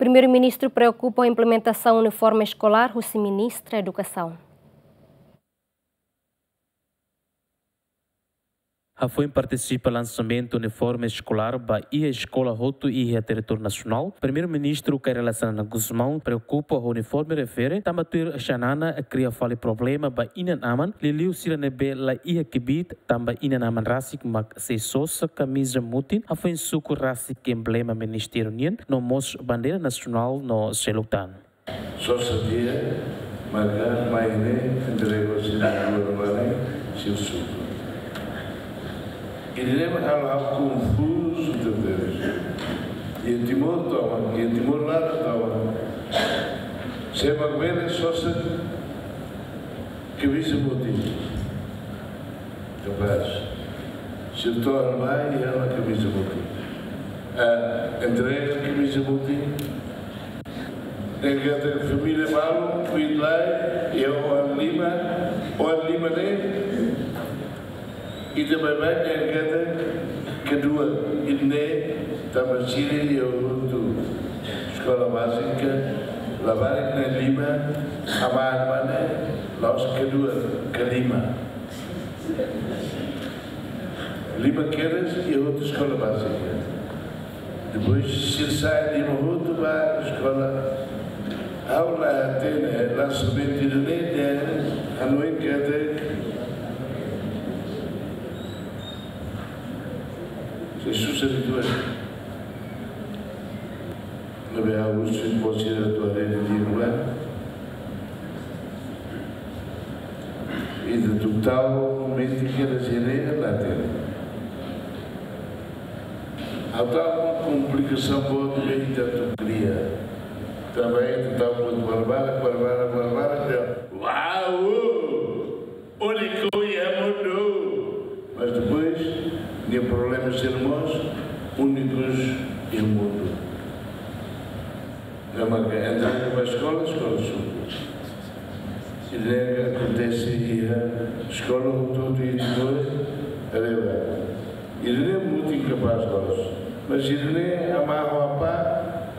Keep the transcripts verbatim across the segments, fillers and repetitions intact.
Primeiru-Ministru preokupa ho implementasaun uniforme eskolár husi Ministra Edukasaun. Hafoin partisipa lansamentu uniforme eskolár ba iha eskola hotu iha territóriu nasionál, Primeiru-Ministru Kay Rala Xanana Gusmão preokupa ho uniforme refere, tanba tuir Xanana kria fali problema ba inan-aman, liuliu sira ne'ebé la iha kbiit, tanba inan-aman rasik mak sei sosa kamiza mutin hafoin suku rasik emblema ministériu nian, no mós bandeira nasionál no seluk tan. Sosa tiha, maka mai ne'e entrega sira-nia luan ba sira-nia suku. Ida-ne'e mak halo ha'u konfuzu tebes. Iha Timor tomak, iha Timor laran tomak, sé mak bele sosa kamiza mutin? Kapás. Sira to'o mai iha ona kamiza mutin. Ah, entrega kamiza mutin. Ne'e katak família balu, kuit lai, iha oan lima, oan lima ne'e, ita baibain ne'e katak kedua, ida-ne'e tanba sira iha hotu eskola bázika, labarik na'in lima, amá-amá ne'e la'ós kedua, kelima. Lima kedas iha hotu eskola bázika. Depois sira sai lima hotu ba eskola. Ha'u la hatene, lansamentu ida-ne'e dehan hanoin katak sei susar uitoan. Ne'ebé ha'u husu ba sira atu haree didi'ak lai. Ita atu tau momentu kedas iha ne'e la hatene. Atu tau komplikasaun boot ne'ebé ita atu kria. Tanba ita tau buat barbarak, barbarak, barbarak, dehan: "Uau! Úniku iha mundu." Mas depois, nia problema sira mós únikus iha mundu. Ne'e mak entrega ba eskola, eskola suku. Ida-ne'e akontese iha eskola hotu-hotu iha Timor, rela. Ida-ne'e mutin kapás loos. Mas ida-ne'e amá ho apá,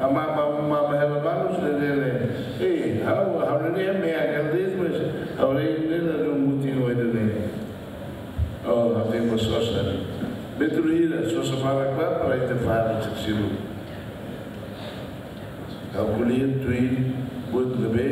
amá, amá, amá, amá hela balu, sira dehan ne'e: "Ei, ha'u, ha'u ne'e mean kaldis, mas ha'u ne'e ladún mutin ho ida-ne'e." Oh, ha'u tenke sosa. Betul ida, sosa barak ba, para ita fala, siksilu. Ha'u ko'alia tuir buat ne'ebé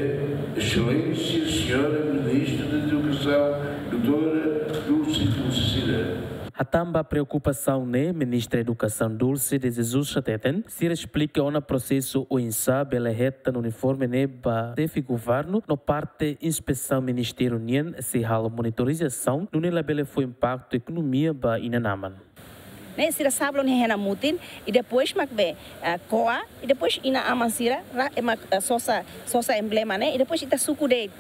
Exelénsia Señora Ministra da Edukasaun, Doutora Dulce Dulcida. Hatán ba preokupasaun ne'e, Ministra Edukasaun Dulce de Jesus hateten, sira esplika ona prosesu oinsá bele hetan uniforme ne'e ba xefe governu, no parte inspesaun ministériu nian sei halo monitorizasaun, nune'e labele fó impaktu ekonomia ba inan-aman. Ne'e sira sablon iha hena mutin, i depois mak be, ah, ko'a, i depois inan-aman sira, ra-, e mak, ah, sosa, sosa emblema ne'e, i depois ita suku de'it.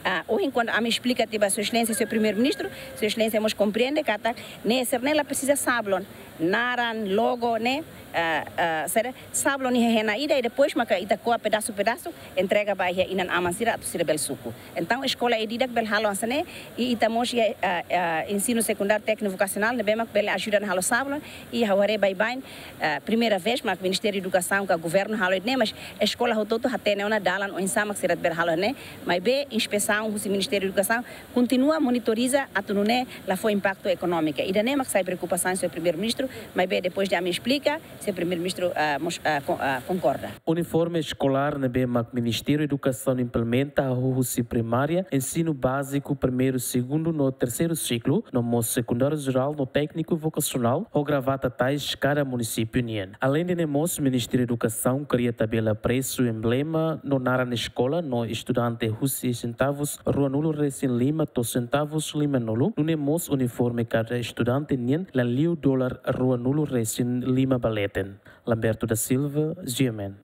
Ah, ohin kuandu ami esplika tiha ba Sua Exelénsia, Señór Primeiru-Ministru, Sua Exelénsia mós komprende katak ne'e sira-ne'e la presiza sablon, naran, logo ne'e, ah, ah, sira sablon iha hena ida, i depois maka ita ko'a pedasu-pedasu, entrega ba iha inan-aman sira atu sira bele suku. Entaun, eskola ida-idak bele halo hanesan ne'e, i ita mós iha, ah, ah, ensinu sekundáriu tékniku vokasionál, ne'ebé mak bele ajuda halo sablon, i ha'u haree baibain, ah, primeira vez mak Ministériu Edukasaun ka governu halo ne'e, mas eskola hotu-hotu hatene ona dalan oinsá mak sira bele halo ne'e, maibé inspesaun husi Ministériu Edukasaun kontinua monitoriza atu nune'e la fó impaktu ekonomika. Ida-ne'e mak sai preokupasaun Señór Primeiru-Ministru, maibé depois de ami esplika, Señór Primeiru-Ministru, ah, mós, ah, kon-, ah, konkorda. Uniforme eskolár ne'ebé mak Ministériu Edukasaun implementa hahú husi primária, ensinu báziku primeiru, segundu no terseiru siklu, no mós sekundáriu jerál no tékniku vokasionál, ho gravata tais kada munisípiu nian. Aleinde ne'e mós, Ministériu Edukasaun kria tabela presu, emblema no naran eskola no estudante husi sentavus ruanulu-resin-lima to'o sentavus limanulu, nune'e mós uniforme kada estudante nian la liu dolar ruanulu-resin-lima ba leten. Lamberto da Silva, G M N.